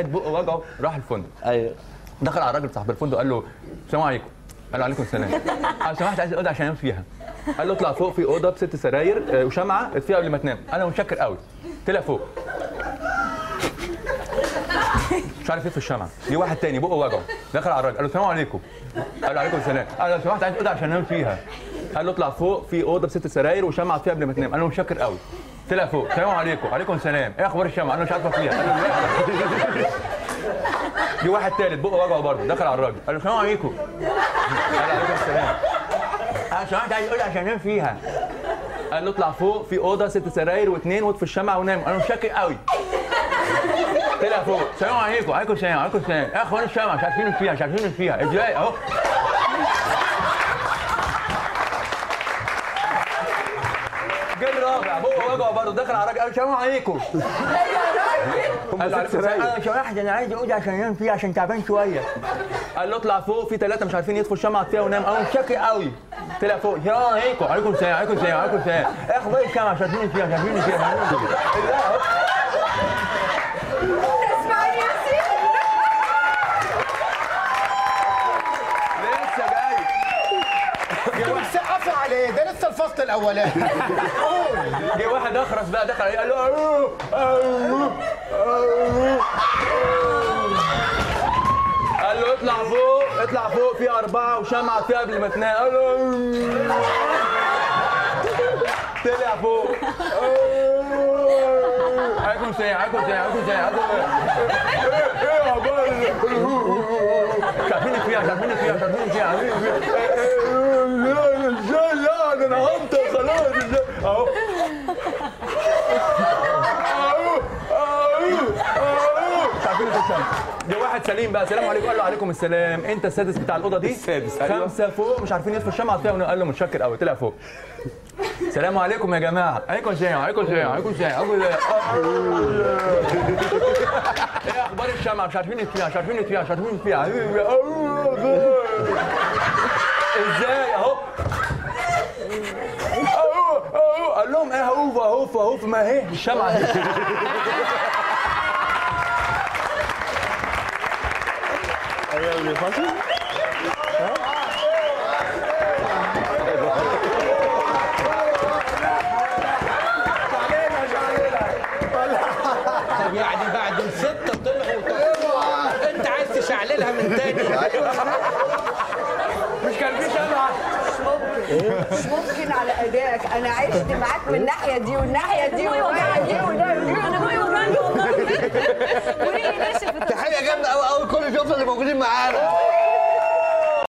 واحد بقه وجعه راح الفندق. ايوه. دخل على الراجل صاحب الفندق قال له السلام عليكم. قال له عليكم السلام. قال سمحت عايز اوضة عشان انام فيها. قال له اطلع فوق في اوضة بست سراير وشمعه اطفيها قبل ما تنام. انا متشكر قوي. طلع فوق. مش عارف ايه في الشمعة. جه واحد تاني بقه وجعه دخل على الراجل قال له السلام عليكم. قال له عليكم السلام. قال له سمحت عايز اوضة عشان انام فيها. قال له اطلع فوق في اوضة بست سراير وشمعه فيها قبل ما تنام. قال له متشكر قوي. طلع فوق. السلام عليكم. عليكم السلام. ايه اخبار الشمعة؟ انا مش عارفه فيها. قال له جه واحد تالت بقه وجعه برضه دخل على الراجل قال له السلام عليكم. قال عليكم السلام. قال سمحت عايز اوضة عشان انام فيها. قال له اطلع فوق في اوضة ست سراير واثنين واطفي الشمعة ونام. قال له متشكر قوي. طلع فوق. السلام عليكم. عليكم السلام. عليكم السلام. ايه اخبار الشمعة؟ مش عارفين فيها مش عارفين فيها ازاي اهو. جه الرابع بقه وجعه برضه دخل على الراجل قال السلام عليكم. قال له انا سمحت انا عايز اوضة عشان انام فيها عشان تعبان شوية. قال له اطلع فوق في ثلاثة مش عارفين يطفوا الشمعة فيها ونام. قال له متشكر قوي. طلع فوق. السلام عليكم. عليكم السلام. عليكم السلام. عليكم السلام. ايه اخبار الشمعة؟ مش عارفين فيها مش عارفين فيها مش عارفين فيها. اسماعيل ياسين لسه جاي. انتوا بتسقفوا على ايه؟ ده لسه الفصل الاولاني. جه واحد اخرس بقى دخل عليه قال له أو أو أو. قال له اطلع فوق اطلع فوق في أربعة وشمعة فيها قبل ما تنام. قال له طلع فوق. عليكم السلام. عليكم السلام. عليكم السلام. ايه اخبار؟ مش عارفين فيها مش عارفين فيها مش عارفين فيها مش عارفين فيها. ازاي يعني انا قمت خلاص ازاي اهو. مش عارفين الشمس. جه واحد سليم بقى السلام عليكم. قال له عليكم السلام. انت السادس بتاع الاوضة دي؟ السادس. ايوه. خمسة فوق مش عارفين يطفوا الشمعة فيها. قال له متشكر قوي. طلع فوق. السلام عليكم يا جماعة. عليكم السلام. عليكم السلام. عليكم السلام. عليكم السلام. ايه اخبار الشمعة؟ مش عارفين يطفيها مش عارفين يطفيها مش عارفين يطفيها. ازاي اهو. قال لهم ايه هوف هوف هوف ما هي الشمعة دي. طب يعني بعد الستة طلعوا انت عايز تشعللها من تاني؟ مش كان في شمعة؟ مش ممكن مش ممكن على ادائك. انا عشت معاك من الناحية دي والناحية دي والناحية دي والناحية دي. انا بقى وجعني والله. وريقي ناشف. تحية جامدة قوي قوي لكل الضيوف اللي موجودين معانا.